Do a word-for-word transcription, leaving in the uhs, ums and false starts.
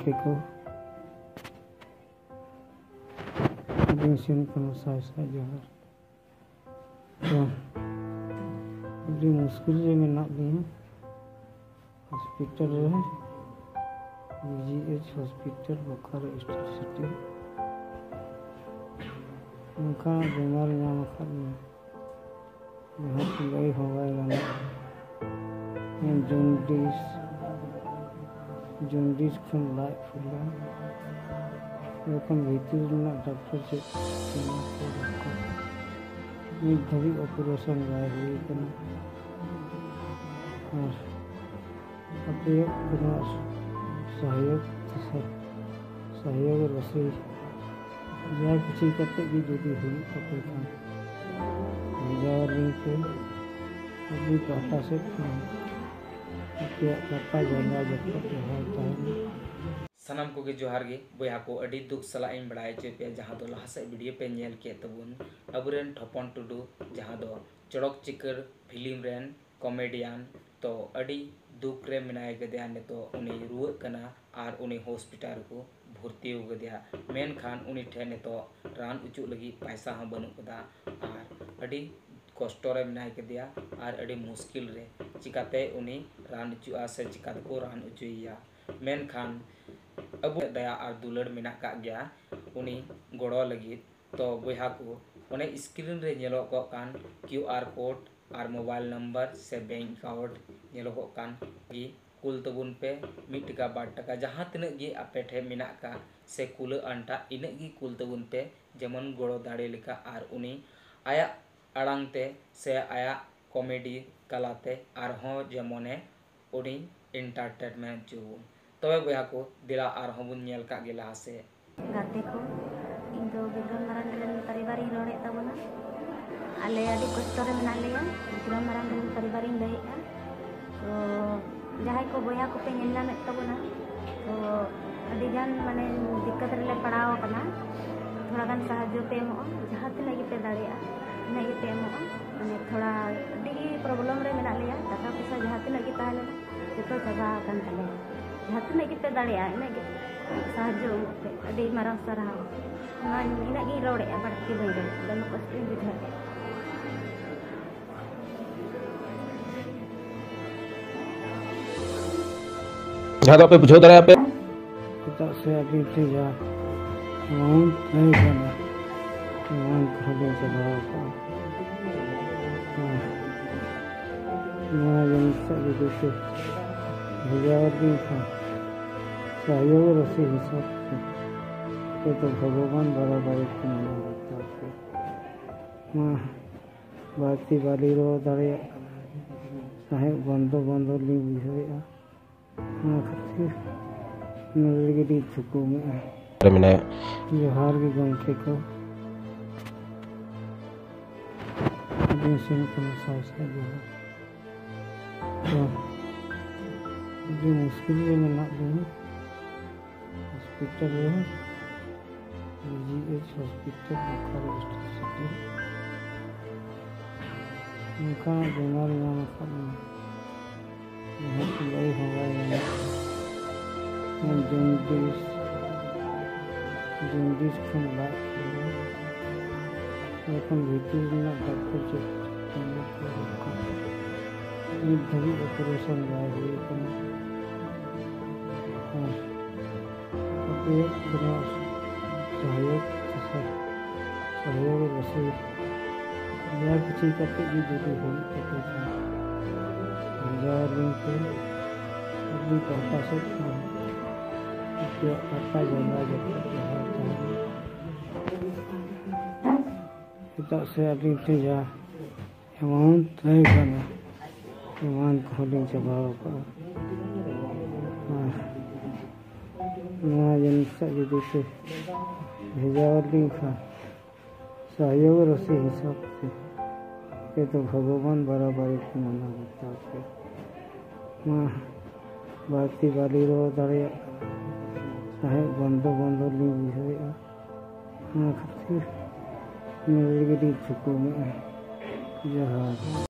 ᱛᱮᱠᱚ ᱟᱹᱞᱤᱧ ᱥᱮᱱ ᱠᱷᱚᱱ ᱥᱟᱭ ᱥᱟᱭ ᱡᱚᱦᱟᱨ᱾ ᱛᱚ, ᱟᱹᱰᱤ ᱢᱩᱥᱠᱤᱞ ᱨᱮ ᱢᱮᱱᱟᱜ ᱞᱤᱧᱟ᱾ ᱦᱚᱥᱯᱤᱴᱟᱞ ᱨᱮ, B G H hospital, Bokaro steel city, ᱱᱚᱝᱠᱟᱱᱟᱜ ᱵᱤᱢᱟᱨ ᱧᱟᱢ ᱟᱠᱟᱫ ᱞᱤᱧᱟ, ᱡᱟᱦᱟᱸ ᱠᱚ ᱞᱟᱹᱭ ᱦᱚᱸ ᱵᱟᱭ ᱜᱟᱱᱚᱜᱼᱟ᱾ ᱡᱚᱱᱰᱤᱥ, ᱡᱚᱱᱰᱤᱥ ᱠᱷᱚᱱ ᱞᱟᱡ ᱯᱷᱩᱞᱟᱹ, ᱡᱚᱠᱷᱚᱱ ᱵᱷᱤᱛᱤᱨ ᱨᱮᱱᱟᱜ ᱰᱟᱠᱛᱚᱨ ᱪᱮᱫ ᱠᱚ ᱢᱮᱱᱟ, ᱠᱚ ᱰᱟᱠᱛᱚᱨ ᱱᱤᱛ ᱫᱷᱟᱹᱵᱤᱡ ᱚᱯᱟᱨᱮᱥᱚᱱ ᱵᱟᱭ ᱦᱩᱭ ᱟᱠᱟᱱᱟ᱾ ᱟᱨ ᱟᱯᱮᱭᱟᱜ ᱠᱚᱱᱚ ᱥᱚᱦᱭᱳᱜᱽ, ᱥᱚᱦᱭᱳᱜᱽ ᱨᱟᱥᱤ ᱡᱟ ᱠᱤᱪᱷᱩ ᱠᱟᱛᱮ ᱜᱮ ᱡᱩᱫᱤ ᱦᱩᱭᱩᱜ ᱛᱟᱯᱮ ᱠᱷᱟᱱ, ᱵᱷᱮᱡᱟ ᱟᱹᱞᱤᱧ ᱯᱮ᱾ ᱟᱹᱞᱤᱧ ᱯᱟᱦᱴᱟ ᱥᱮᱫ ᱠᱷᱚᱱ ᱟᱯᱮᱭᱟᱜ ᱠᱟᱴᱟ ᱡᱟᱸᱜᱟ ᱡᱚᱯᱚᱜ ᱡᱚᱦᱟᱨ ᱛᱟᱦᱮᱱᱟ᱾ ᱥᱟᱱᱟᱢ ᱠᱚᱜᱮ ᱡᱚᱦᱟᱨ ᱜᱮ ᱵᱚᱭᱦᱟ ᱠᱚ, ᱟᱹᱰᱤ ᱫᱩᱠ ᱥᱟᱞᱟᱜ ᱤᱧ ᱵᱟᱲᱟᱭ ᱦᱚᱪᱚᱭᱮᱫ ᱯᱮᱭᱟ, ᱡᱟᱦᱟᱸ ᱫᱚ ᱞᱟᱦᱟ ᱥᱮᱫ ᱵᱷᱤᱰᱤᱭᱳ ᱯᱮ ᱧᱮᱞ ᱠᱮᱫ ᱛᱟᱵᱚᱱ, ᱟᱵᱚᱨᱮᱱ ᱴᱷᱚᱯᱚᱱ ᱴᱩᱰᱩ, ᱡᱟᱦᱟᱸ ᱫᱚ ᱪᱚᱲᱚᱠ ᱪᱤᱠᱟᱹᱲ ᱯᱷᱤᱞᱢ ᱨᱮᱱ ᱠᱚᱢᱮᱰᱤᱭᱟᱱ, ᱛᱚ ᱟᱹᱰᱤ ᱫᱩᱠ ᱨᱮ ᱢᱮᱱᱟᱭ ᱠᱟᱫᱮᱭᱟ᱾ ᱱᱤᱛᱚᱜ ᱩᱱᱤ ᱨᱩᱣᱟᱹᱜ ᱠᱟᱱᱟ ᱟᱨ ᱩᱱᱤ ᱦᱚᱥᱯᱤᱴᱟᱞ ᱨᱮᱠᱚ ᱵᱷᱚᱨᱛᱤ ᱟᱠᱟᱫᱮᱭᱟ, ᱢᱮᱱᱠᱷᱟᱱ ᱩᱱᱤ ᱴᱷᱮᱱ ᱱᱤᱛᱚᱜ ᱨᱟᱱ ᱚᱪᱚᱜ ᱞᱟᱹᱜᱤᱫ ᱯᱟᱭᱥᱟ ᱦᱚᱸ ᱵᱟᱹᱱᱩᱜ ᱠᱟᱫᱟ ᱟᱨ ᱟᱹᱰᱤ ᱠᱚᱥᱴᱚ ᱨᱮ ᱢᱮᱱᱟᱭ ᱠᱟᱫᱮᱭᱟ ᱟᱨ ᱟᱹᱰᱤ ᱢᱩᱥᱠᱤᱞ ᱨᱮ᱾ ᱪᱤᱠᱟᱛᱮ ᱩᱱᱤ ᱨᱟᱱ ᱚᱪᱚᱜᱼᱟ ᱥᱮ ᱪᱤᱠᱟ ᱛᱮᱠᱚ ᱨᱟᱱ ᱚᱪᱚᱭᱮᱭᱟ? ᱢᱮᱱᱠᱷᱟᱱ ᱟᱵᱚ ᱫᱟᱭᱟ ᱟᱨ ᱫᱩᱞᱟᱹᱲ ᱢᱮᱱᱟᱜ ᱠᱟᱜ ᱜᱮᱭᱟ ᱩᱱᱤ ᱜᱚᱲᱚ ᱞᱟᱹᱜᱤᱫ᱾ ᱛᱚ ᱵᱚᱭᱦᱟ ᱠᱚ, ᱚᱱᱮ ᱥᱠᱨᱤᱱ ᱨᱮ ᱧᱮᱞᱚᱜᱚᱜ ᱠᱟᱱ ᱠᱤᱭᱩ ᱟᱨ ᱠᱳᱰ ᱟᱨ ᱢᱳᱵᱟᱭᱤᱞ ᱱᱟᱢᱵᱟᱨ ᱥᱮ ᱵᱮᱝᱠ ᱮᱠᱟᱣᱩᱱᱴ ᱧᱮᱞᱚᱜᱚᱜ ᱠᱟᱱ ᱜᱮ, ᱠᱩᱞ ᱛᱟᱵᱚᱱ ᱯᱮ᱾ ᱢᱤᱫ ᱴᱟᱠᱟ, ᱵᱟᱨ ᱴᱟᱠᱟ, ᱡᱟᱦᱟᱸ ᱛᱤᱱᱟᱹᱜ ᱜᱮ ᱟᱯᱮ ᱴᱷᱮᱱ ᱢᱮᱱᱟᱜ ᱠᱟᱜ ᱥᱮ ᱠᱩᱞᱟᱹᱜ ᱟᱱᱴᱟᱜ, ᱤᱱᱟᱹᱜ ᱜᱮ ᱠᱩᱞ ᱛᱟᱵᱚᱱ ᱯᱮ, ᱡᱮᱢᱚᱱ ᱜᱚᱲᱚ ᱫᱟᱲᱮ ᱞᱮᱠᱟ ᱟᱨ ᱩᱱᱤ ᱟᱭᱟᱜ ᱟᱲᱟᱝ ᱛᱮ ᱥᱮ ᱟᱭᱟᱜ ᱠᱚᱢᱮᱰᱤ ᱛᱟᱞᱟᱛᱮ ᱟᱨᱦᱚᱸ ᱡᱮᱢᱚᱱᱮ ᱩᱱᱤ ᱮᱱᱴᱟᱨᱴᱮᱱᱢᱮᱱᱴ ᱦᱚᱪᱚ᱾ ᱛᱚᱵᱮ ᱵᱚᱭᱦᱟ ᱠᱚ, ᱫᱮᱞᱟ ᱟᱨᱦᱚᱸ ᱵᱚᱱ ᱧᱮᱞ ᱠᱟᱜ ᱜᱮ ᱞᱟᱦᱟ ᱥᱮᱫ᱾ ᱜᱟᱛᱮ ᱠᱚ, ᱤᱧ ᱫᱚ ᱵᱤᱠᱨᱚᱢ ᱢᱟᱨᱟᱱᱰᱤ ᱨᱮᱱ ᱯᱚᱨᱤᱵᱟᱨᱤᱧ ᱨᱚᱲᱮᱫ ᱛᱟᱵᱚᱱᱟ᱾ ᱟᱞᱮ ᱟᱹᱰᱤ ᱠᱚᱥᱴᱚ ᱨᱮ ᱢᱮᱱᱟᱜ ᱞᱮᱭᱟ᱾ ᱵᱤᱠᱨᱚᱢ ᱢᱟᱨᱟᱱᱰᱤ ᱨᱮᱱ ᱯᱚᱨᱤᱵᱟᱨᱤᱧ ᱞᱟᱹᱭᱮᱫᱼᱟ᱾ ᱛᱚ ᱡᱟᱦᱟᱸᱭ ᱠᱚ ᱵᱚᱭᱦᱟ ᱠᱚᱯᱮ ᱧᱮᱞ ᱧᱟᱢᱮᱫ ᱛᱟᱵᱚᱱᱟ, ᱛᱚ ᱟᱹᱰᱤ ᱜᱟᱱ ᱢᱟᱱᱮ ᱫᱤᱠᱠᱟᱛ ᱨᱮᱞᱮ ᱯᱟᱲᱟᱣ ᱟᱠᱟᱱᱟ᱾ ᱛᱷᱚᱲᱟ ᱜᱟᱱ ᱥᱟᱦᱟᱡᱽᱡᱚ ᱯᱮ ᱮᱢᱚᱜᱼᱟ, ᱡᱟᱦᱟᱸ ᱛᱤᱱᱟᱹᱜ ᱜᱮᱯᱮ ᱫᱟᱲᱮᱭᱟᱜᱼᱟ ᱤᱱᱟᱹᱜ ᱜᱮᱯᱮ ᱮᱢᱚᱜᱼᱟ᱾ ᱢᱟᱱᱮ ᱛᱷᱚᱲᱟ ᱟᱹᱰᱤ ᱜᱮ ᱯᱨᱚᱵᱞᱮᱢ ᱨᱮ ᱢᱮᱱᱟᱜ ᱞᱮᱭᱟ, ᱴᱟᱠᱟ ᱯᱚᱭᱥᱟ ᱡᱟᱦᱟᱸ ᱛᱤᱱᱟᱹᱜ ᱜᱮ ᱛᱟᱦᱮᱸ ᱞᱮᱱᱟ ᱡᱚᱛᱚ ᱪᱟᱵᱟ ᱟᱠᱟᱱ ᱛᱟᱞᱮᱭᱟ᱾ ᱡᱟᱦᱟᱸ ᱛᱤᱱᱟᱹᱜ ᱜᱮᱯᱮ ᱫᱟᱲᱮᱭᱟᱜᱼᱟ, ᱤᱱᱟᱹᱜ ᱜᱮ ᱥᱟᱦᱟᱡᱽᱡᱚ ᱮᱢᱚᱜ ᱯᱮ᱾ ᱟᱹᱰᱤ ᱢᱟᱨᱟᱝ ᱥᱟᱨᱦᱟᱣ᱾ ᱱᱚᱣᱟ, ᱤᱱᱟᱹᱜ ᱜᱤᱧ ᱨᱚᱲᱮᱫᱼᱟ, ᱵᱟᱹᱲᱛᱤ ᱵᱟᱹᱧ ᱨᱚᱲᱮᱫᱼᱟ, ᱫᱚᱢᱮ ᱠᱚᱥᱴᱚᱧ ᱵᱩᱡᱷᱟᱹᱣᱮᱫᱼᱟ᱾ ᱡᱟᱦᱟᱸ ᱫᱚ ᱟᱯᱮ ᱵᱩᱡᱷᱟᱹᱣ ᱫᱟᱲᱮᱭᱟᱜᱼᱟ ᱯᱮ᱾ ᱪᱮᱫᱟᱜ ᱥᱮ ᱟᱹᱵᱤᱱ ᱴᱷᱮᱱ ᱡᱟᱦᱟᱸ ᱮᱢᱟᱣᱩᱱᱴ ᱛᱟᱦᱮᱸ ᱠᱟᱱᱟ, ᱮᱢᱟᱣᱩᱱᱴ ᱠᱚᱦᱚᱸ ᱵᱤᱱ ᱪᱟᱵᱟ ᱟᱠᱟᱫᱼᱟ᱾ ᱟᱨ ᱱᱚᱣᱟ ᱡᱤᱱᱤᱥ ᱴᱟᱜ ᱡᱩᱫᱤ ᱯᱮ ᱵᱷᱮᱡᱟ ᱟᱹᱞᱤᱧ ᱠᱷᱟᱱ, ᱥᱟᱦᱭᱳᱜᱽ ᱨᱟᱥᱤ ᱦᱤᱥᱟᱹᱵ ᱛᱮ, ᱟᱯᱮ ᱫᱚ ᱵᱷᱚᱜᱚᱵᱟᱱ ᱵᱟᱨᱟᱵᱟᱨᱤ ᱠᱚ ᱢᱟᱱᱟᱣ ᱵᱟᱛᱟᱣ ᱯᱮ᱾ ᱢᱟ, ᱵᱟᱹᱲᱛᱤ ᱵᱟᱹᱞᱤᱧ ᱨᱚᱲ ᱫᱟᱲᱮᱭᱟᱜ ᱠᱟᱱᱟ᱾ ᱥᱟᱦᱮᱫ ᱵᱚᱱᱫᱚ ᱵᱚᱱᱫᱚ ᱞᱤᱧ ᱵᱩᱡᱷᱟᱹᱣᱮᱫᱼᱟ᱾ ᱚᱱᱟ ᱠᱷᱟᱹᱛᱤᱨ ᱱᱚᱰᱮ ᱨᱮᱜᱮ ᱞᱤᱧ ᱛᱷᱩᱠᱩᱢᱮᱫᱼᱟ᱾ ᱨᱮ ᱢᱮᱱᱟᱭᱟ᱾ ᱡᱚᱦᱟᱨ ᱜᱮ ᱜᱚᱢᱠᱮ ᱠᱚ, ᱟᱹᱵᱤᱱ ᱥᱮᱱ ᱠᱷᱚᱱ ᱥᱟᱭ ᱥᱟᱭ ᱡᱚᱦᱟᱨ᱾ ᱛᱚ, ᱟᱹᱰᱤ ᱢᱩᱥᱠᱤᱞ ᱨᱮ ᱢᱮᱱᱟᱜ ᱞᱤᱧᱟ᱾ ᱦᱚᱥᱯᱤᱴᱟᱞ ᱨᱮ, G H hospital, Bokaro steel city. ᱚᱱᱠᱟᱱᱟᱜ ᱵᱮᱢᱟᱨ ᱧᱟᱢ ᱟᱠᱟᱫ ᱞᱤᱧᱟ, ᱡᱟᱦᱟᱸ ᱠᱚ ᱞᱟᱹᱭ ᱦᱚᱸ ᱵᱟᱭ ᱜᱟᱱᱚᱜ ᱠᱟᱱᱟ᱾ ᱡᱚᱱᱰᱤᱥ, ᱡᱚᱱᱰᱤᱥ ᱠᱷᱚᱱ ᱞᱟᱡ ᱦᱟᱹᱥᱩ, ᱮᱠᱷᱚᱱ ᱵᱷᱤᱛᱤᱨ ᱨᱮᱱᱟᱜ ᱰᱟᱠᱛᱚᱨ ᱪᱮᱫ ᱱᱤᱛ ᱫᱷᱟᱹᱵᱤᱡ ᱚᱯᱟᱨᱮᱥᱚᱱ ᱵᱟᱭ ᱦᱩᱭ ᱟᱠᱟᱱᱟ᱾ ᱟᱨ ᱟᱯᱮᱭᱟᱜ ᱵᱮᱱᱟᱣ ᱥᱚᱦᱭᱳᱜᱽ, ᱥᱚᱦᱭᱳᱜᱽ ᱨᱟᱥᱤ ᱡᱟ ᱠᱤᱪᱷᱩ ᱠᱟᱛᱮ ᱜᱮ ᱡᱩᱫᱤ ᱦᱩᱭᱩᱜ ᱛᱟᱯᱮ ᱠᱷᱟᱱ, ᱵᱷᱮᱡᱟ ᱟᱹᱞᱤᱧ ᱯᱮ᱾ ᱟᱹᱞᱤᱧ ᱯᱟᱦᱴᱟ ᱥᱮᱫ ᱠᱷᱚᱱ ᱟᱯᱮᱭᱟᱜ ᱠᱟᱴᱟ ᱡᱟᱸᱜᱟ ᱡᱚᱯᱚᱜ ᱡᱚᱦᱟᱨ ᱛᱟᱦᱮᱱᱟ᱾ ᱪᱮᱫᱟᱜ ᱥᱮ ᱟᱹᱞᱤᱧ ᱴᱷᱮᱱ ᱡᱟ ᱮᱢᱟᱣᱩᱱᱴ ᱛᱟᱦᱮᱸ ᱠᱟᱱᱟ, ᱮᱢᱟᱣᱩᱱᱴ ᱠᱚᱦᱚᱸ ᱞᱤᱧ ᱪᱟᱵᱟ ᱟᱠᱟᱫᱼᱟ᱾ ᱟᱨ ᱱᱚᱣᱟ ᱡᱤᱱᱤᱥ ᱴᱟᱜ ᱡᱩᱫᱤ ᱯᱮ ᱵᱷᱮᱡᱟ ᱟᱹᱞᱤᱧ ᱠᱷᱟᱱ, ᱥᱚᱦᱭᱳᱜᱽ ᱨᱟᱥᱤ ᱦᱤᱥᱟᱹᱵ ᱛᱮ ᱟᱯᱮ ᱫᱚ ᱵᱷᱚᱜᱚᱵᱟᱱ ᱵᱟᱨᱟᱵᱟᱨᱤ ᱠᱚ ᱢᱟᱱᱟᱣ ᱵᱟᱛᱟᱣ ᱯᱮ᱾ ᱢᱟ, ᱵᱟᱹᱲᱛᱤ ᱵᱟᱹᱞᱤᱧ ᱨᱚᱲ ᱫᱟᱲᱮᱭᱟᱜ ᱠᱟᱱᱟ, ᱥᱟᱦᱮᱫ ᱵᱚᱱᱫᱚ ᱵᱚᱱᱫᱚ ᱞᱤᱧ ᱵᱩᱡᱷᱟᱹᱣᱮᱫᱼᱟ᱾ ᱚᱱᱟ ᱠᱷᱟᱹᱛᱤᱨ ᱱᱚᱰᱮ ᱨᱮᱜᱮ ᱞᱤᱧ ᱛᱷᱩᱠᱩᱢᱮᱫᱼᱟ᱾ ᱡᱚᱦᱟᱨ᱾